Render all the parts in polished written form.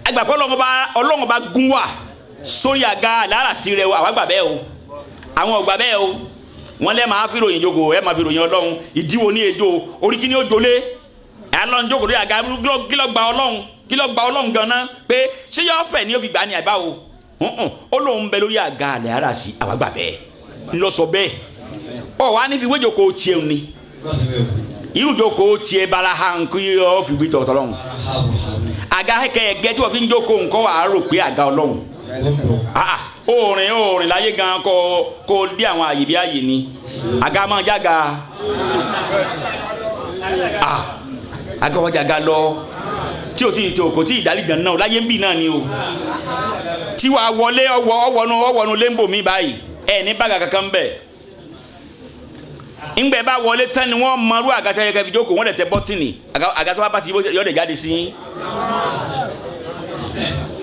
Agbàpọ̀ Ọlọ́run bá gún wà sórí àga àláràsí rẹ o, àwa gbà bẹ́ẹ̀ o, àwọn ò gbà bẹ́ẹ̀ o. Wọ́n lẹ́ máa fi ròyìn jókòó, ẹ máa fi ròyìn Ọlọ́run. Ìdíwọ́ ní ejò orí kí ni ó jolé? Alọ́run jókòó lórí àga, kí ló gba Ọlọ́run? Kí ló gba Ọlọ́run gan-an pé ṣé yọ fẹ̀ ni ó fi gbà ní àbá o? Ó lóun bẹ lórí àga àláràsí, àwa gbà bẹ́ẹ̀ ńlọ sọ bẹ́ẹ̀. Ọ wá ní fi wéjòkó tiẹ̀ ni, irú jókòó tiẹ̀ bala hàn kí ọ fi wí tọ̀tọ̀ lọ́hùn. Àga kẹ̀kẹ́ tí wọ́n fi ń jókòó nǹkan wà á rò pé àga Ọlọ́run. Òòrìn òòrìn láyé gan kó dé àwọn àyè bí àyè ni àga máa jága. Àga wọ́n jága lọ tí o ti tó kò tí ì dálíjà náà láyé ń bì náà ni o. Tí wàá wọlé ọwọ́nu ọwọ́nu léńbò mi báyìí ẹ ní bàgà kankan bẹ̀. Ńgbẹ́ bá wọlé tán ni wọ́n mọrú àga tẹ́ kẹ́ fi jókòó, wọ́n dẹ̀ tẹ bọ́tìnì àga tó bá bá ti yọ̀ dẹ̀ jáde sí yín.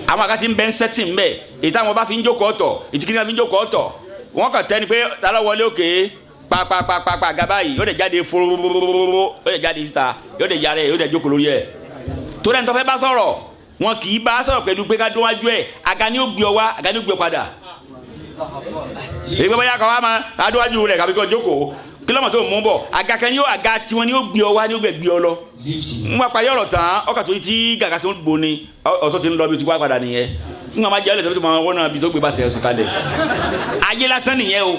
Àwọn àga tí ń bẹ ń sẹ́tì ń bẹ̀, èyí táwọn bá fi ń jókòó ọ̀tọ̀, ìtìkíní fi ń jókòó ọ̀tọ̀, wọ́n kàn tẹ́ ni pé tálọ́ wọlé òkè pàpàpàpà àga báyìí yóò dẹ̀ jáde fúrúrúrúrú, yóò dẹ̀ jáde síta, yóò dẹ̀ yára ẹ̀, yóò dẹ̀ jókòó lórí ẹ̀. Torí ẹni tó fẹ́ bá sọ̀rọ̀, wọn kì í bá sọ̀rọ̀ pẹ̀lú pé ká dún wájú ẹ̀, àga ni ó gbé ọ wá, àga ni ó gbé ọ padà. Èyí pé bóyá kọ́ wa máa ká dún wájú rẹ̀ kàbí kọ́ jókòó, kílọ̀mọ̀ tó mú bọ̀, àga kan ni ó àga tiwọn ni ó gbé ọ wá, ni ó gbé ọ lọ. N wá parí ọ̀rọ̀ tán, ọkà tó ti gàgà tó ń bo ni ọ̀tọ̀ ti ń lọ bí o ti wá padà nìyẹn. N kà máa jẹ́ ọ̀lẹ̀ tó máa wọ́n náà bí tó gbé bá ṣe sọ̀kalẹ̀. Ayé lásán nìyẹn o.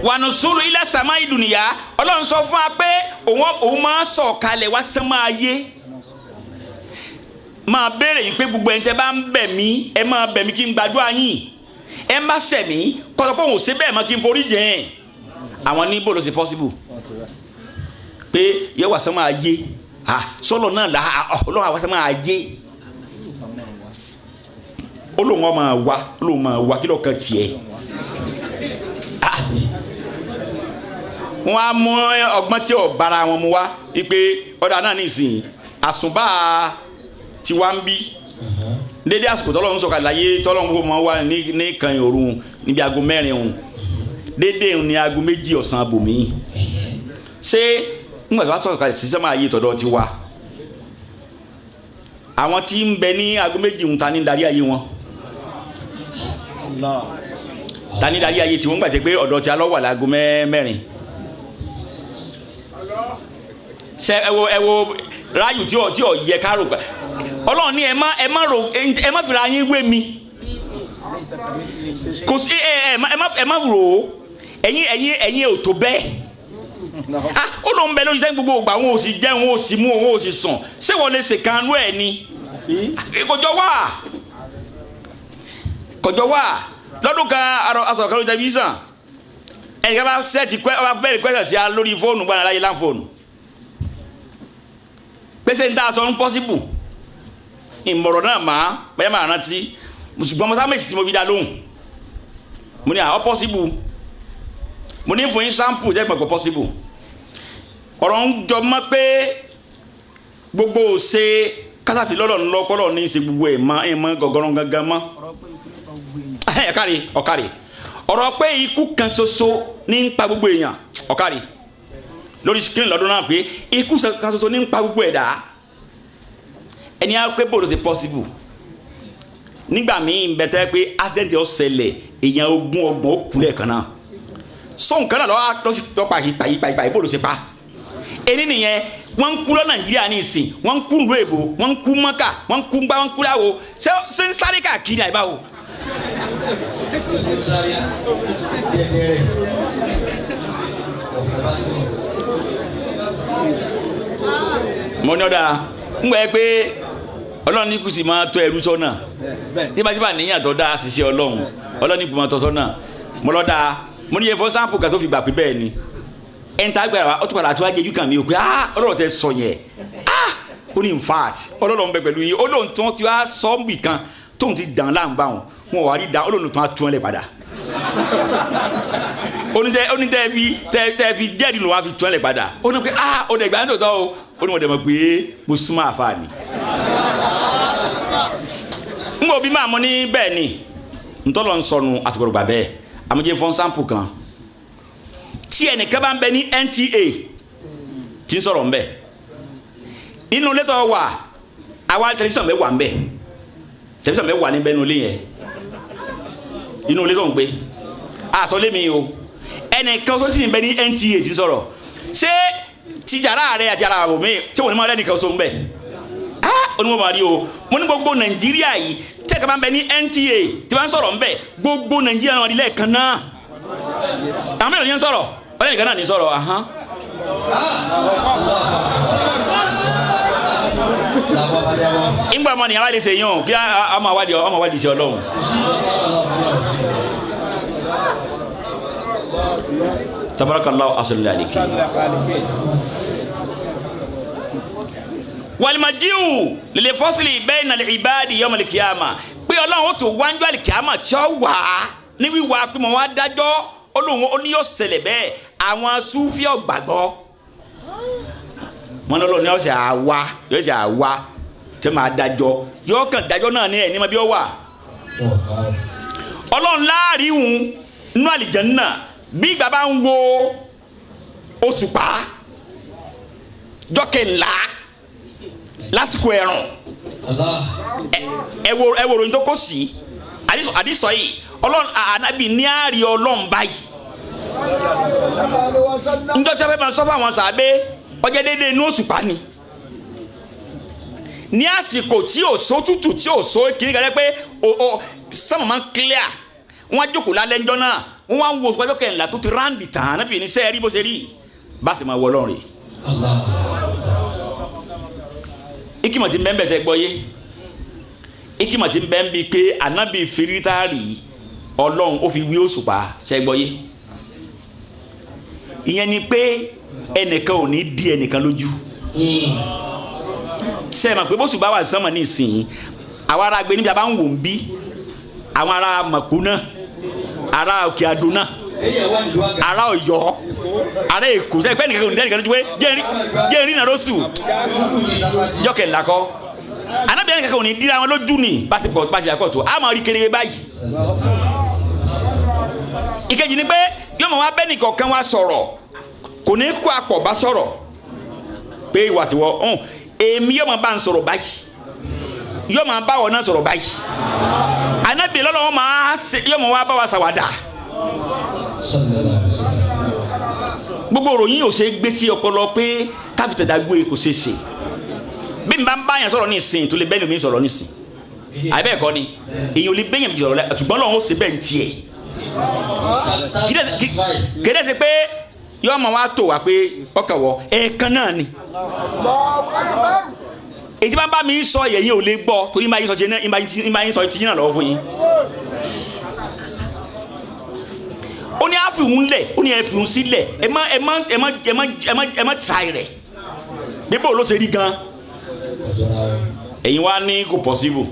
Wànúsúrù ilẹ̀ sàmá ìdùnnìyà, Ọlọ́run sọ fún wa pé òun máa sọ̀kalẹ̀ wá sánmọ́ ayé. Máa béèrè yìí pé gbogbo ẹni tẹ́ bá ń bẹ̀ mí, ẹ máa bẹ̀ mí kí n gbàdúrà yín. Ẹ má ṣẹ̀ mí, kọ́sọ́ pé òun ò ṣe bẹ́ẹ̀ mọ́ kí n forí jìn ẹ̀. Àwọn ní bó ló ṣe possible pé yẹ wà sánmọ́ ayé, sọ́lọ̀ náà là Ọlọ́run àwa sánmọ́ ayé. Ó lóun máa wá, ó lóun máa wá, kí ló kan tiẹ̀? Wọ́n á mú ọgbọ́n tí ò bára wọn mu wá wípé ọ̀dà náà nìsín àsùnbà tí wá ń bí dédé àsìkò tọ́lọ́run sọ̀kalẹ̀ láyé tọ́lọ́run kò mọ̀ wá ní kan òru níbi aago 4 òun dédé ní aago 2 ọ̀sán abòmí. Ṣé ńgbà tó bá sọ̀kalẹ̀ sísẹ́ máa yé tọ̀dọ̀ ti wá àwọn tí ń bẹ ní aago 2 òun ta ní darí ayé wọn, ta ní darí ayé tí wọ́n gbàgbé pé ọ̀dọ̀ tí a lọ wà láago 4. Ṣé ẹ wo ráyù tí ò yẹ ká rò. Ọlọ́run ní ẹ má rò, ẹ má fira yín wé mi, kò sí ẹ má rò ó, ẹ̀yin ò tó bẹ́ẹ̀. Ó lóun bẹ lórí sẹ́yìn gbogbo ògbà, òun ò sì jẹun, òun ò sì mú, òun ò sì sùn, ṣé wọ́n lè ṣèkanú ẹ̀ ni? Kọjọ wà, kọjọ wà. Lọ́dún kan aṣọ kan lórí tẹlifíṣàn, ẹnìkan bá sẹ́ẹ̀tì ọba bẹ́ẹ̀rẹ̀ kwẹ́sẹ̀ sí a lórí fóònù gbọ́dọ̀ láyé láǹfóònù pèsè ń dá aṣọ ń pọ́síbù ìmọ̀rọ̀ náà máa bẹ́ẹ̀ máa rántí, ṣùgbọ́n mo sábà tí mo fi dá lóhùn, mo ní à ọ́ pọ́síbù, mo ní fún yín sáǹpù jẹ́ ìgbàgbọ́ pọ́síbù. Ọ̀rọ̀ ń jọ mọ́ pé gbogbo ṣe kátàfin lọ́dọ̀ ńlọ́pọ̀lọ́ ní í ṣe gbogbo ẹ̀ mọ́ ẹ̀ mọ́ gọ̀gọ́rọ̀ gangan mọ́. Ọ̀kàrí ọ̀kàrí ọ̀rọ̀ pé ikú kan ṣoṣo ní ń pa gbogbo èèyàn, ọ̀kàrí lórí screen lọ́dún náà pé ikú kan ṣoṣo ní ń pa gbogbo ẹ̀dá. Ẹni á pé bòló ṣe possible nígbà míì ń bẹ tẹ́ pé accident ó ṣẹlẹ̀, èèyàn 20 30 ó kú lẹ́ẹ̀kan náà, sóhun kan náà lọ́ọ́ pa pàyí bòló ṣe pa. Ẹni nìyẹn, wọ́n ń kú lọ Nàìjíríà ní ìsìn, wọ́n ń kú ìlú èbó, wọ́n ń kú Mọ́kà, wọ́n ń kú ngbá, wọ́n ń kú láwo, ṣé ń sáré káàkiri àìbáwo. Mo ní ọ̀dà ń gbọ́ ẹ pé Ọlọ́run ní kù sí máa tọ́ ẹrú sọ́nà, tíbátíbá níyàn tó dáa ṣiṣẹ́ Ọlọ́run, Ọlọ́run ní kù máa tọ́ sọ́nà. Mo lọ́ dáa, mo ní yẹ fọ́ sáǹpù kan tó fi gbà pé bẹ́ẹ̀ ni ẹn tá gbàrà wa, ó tún padà tó wá jẹjú kàn mí o pé Ọlọ́run tẹ sọ yẹn, ó ní in fact Ọlọ́run bẹ pẹ̀lú yín, ó lóun tó ti wá sọ́ọ̀bì kan tóun ti dàn láǹbà wọn, wọn wà á rí dàn, ó lóun tó wá tún ẹ lẹ padà. Ó ní tẹ́ fi jẹ́rìí lòun á fi tún ẹ lẹ padà. Ó ní pé ó dẹ̀ gbà ní tòótọ́ o, ó ní wọ́n dẹ̀ mọ̀ pé mo súnmọ́ àfa ni. N kò bí máa mọ ní bẹ́ẹ̀ ni ntọ́lọ́ ń sọnù àsìkò gbà bẹ́ẹ̀, àmọ́jẹ́ fọ́n sáǹpù kan tí ẹnìkan bá ń bẹ ní NTA tí ń sọ̀rọ̀ ńbẹ̀ inú létọ́ wà àwa tẹlifíṣàn mẹ́wàá ńbẹ̀ tẹlifíṣàn mẹ́wàá níbẹ̀ nínú ilé yẹn inú ilé tó ń gbé àsọ lémi o ẹnìkan tó sì ń bẹ ní NTA tí ń sọ̀rọ̀ ṣé tìjàrá rẹ àti ara àbò mi ṣé wọn ní máa rẹ́nìkan so ń bẹ̀ ah onímọ̀ máa rí o mo ní gbogbo Nàìjíríà yìí tẹ́ka bá ń bẹ ní NTA tí wọ́n ń sọ̀rọ̀ ń bẹ̀ gbogbo Nàìjíríà náà nílẹ̀ kan náà àwọn mẹ́rin ní ń sọ̀rọ̀ ọlẹ́nìkan náà ní sọ̀rọ̀ ahán. Ìgbà ọmọ nìyàwó àlè ṣèyàn kí ọmọ àwádìí ọmọ àwádìí sí Ọlọ́run. Tabarakallahu ahsanul khaliqin. Walimajiu lè fọ́sílì bayna al-ibadi yawm al-qiyama pé Ọlọ́run ó tó wájú al-qiyama tí ó wà á ní wíwá pé mo wá dájọ́ Ọlọ́run ó ní yóò ṣẹlẹ̀ bẹ́ẹ̀ àwọn Súfì ò gbàgbọ́ wọn lọ́lọ́ ní ọ̀sẹ̀ àwa yóò àwa tí máa dájọ́ yóò kàn dájọ́ náà ní ẹ̀ ní ma bí ó wà. Ọlọ́run láàrin òun nínú àlìjánnà bí ìgbà bá ń wo òṣùpá jọ́kẹ̀ńlá lásìkò ẹ̀rùn ẹ wo ròyìn tó kó sí àdìsọ yìí Ọlọ́run ànábì ní àárí Ọlọ́run báyìí njọ́ tí wọ́n fẹ́ máa sọ fún àwọn sàbẹ́ ọjọ́ déédéé inú òṣùpá ni ní àsìkò tí ò só tútù tí ò só kìíní kan jẹ́ pé sọ́mọ̀ máa ń clear wọ́n á jókòó lálẹ́ ńjọ́ náà wọ́n wá ń wo òṣùpá jọ́kẹ̀ńlá tó ti ráǹdì tàn ànábì ní sẹ́ẹ̀rí bó ṣe rí bá sì máa wọ Ọlọ́run rè ikima ti bẹ́ẹ̀ bẹ́ẹ̀ gbọ́ yé ikima ti bẹ́ẹ̀ bi pé ànábì firitari Ọlọ́run ó fi wí òṣùpá ṣe gbọ́ yé ìyẹn ni pé ẹnìkan ò ní di ẹnìkan lójú ṣe é ma pé bóṣùpá wà sánmọ̀ ní ìsìn àwọn ará gbé níbi a bá ń wò ń bí àwọn ará Mọ̀kú náà ará Òkè Àdó náà ará Ọ̀yọ́ ará Èkó ṣe é pé ẹnìkan ò ní di ẹnìkan lójú pé jẹ́ ìrìn náà lóṣù jọ́kẹ̀ ńlá kọ́ anábì ẹnìkan ò ní dira wọn lójú ni bá ti pọ̀ bá ti pọ̀ tó a máa rí kedere báyìí. Ìkejì ni pé yóò máa wá bẹ́ẹ̀ nìkọ̀ọ̀kan wá sọ̀rọ̀ kò ní kó apọ̀ bá sọ̀rọ̀ pé ìwà tiwọ́ ọ̀hún èmi yóò máa bá ń sọ̀rọ̀ báyìí yóò máa bá wọn náà sọ̀rọ̀ báyìí anábì lọ́lọ́wọ́ máa ṣe yóò máa wá bá wa ṣàwàdà. Gbogbo òròyìn ò ṣe gbé sí ọpọlọ pé káfíńtà gbé kò ṣe ṣe bí n bá ń bá yẹn sọ̀rọ̀ nísìnyí tó lè bẹ́ẹ̀ lómi sọ̀rọ̀ nísìnyí àbẹ́ ẹ̀kọ́ ni èyàn ò lè bẹ́ẹ̀ yẹn sọ̀rọ̀ ṣùgbọ́n lọ́wọ́ ó ṣe bẹ́ẹ̀ ń tiẹ̀ kéde ṣe pé yọ́ọ́ máa wá tó wá pé ọkàn wọ ẹ̀ẹ̀kan náà ni èyí bá ń bá mi sọ yẹ̀yìn ò lè gbọ́ torí ìmá yín sọ ti yín náà lọ́wọ́ fún yín ó ní àfihàn lẹ̀ ó ní ẹ̀fihàn sílẹ̀ ẹ má ẹ má ẹ má ẹ má ẹ má ẹ má try rẹ̀ bíbó ló ṣe rí gan ẹ̀yin wá ní kò possible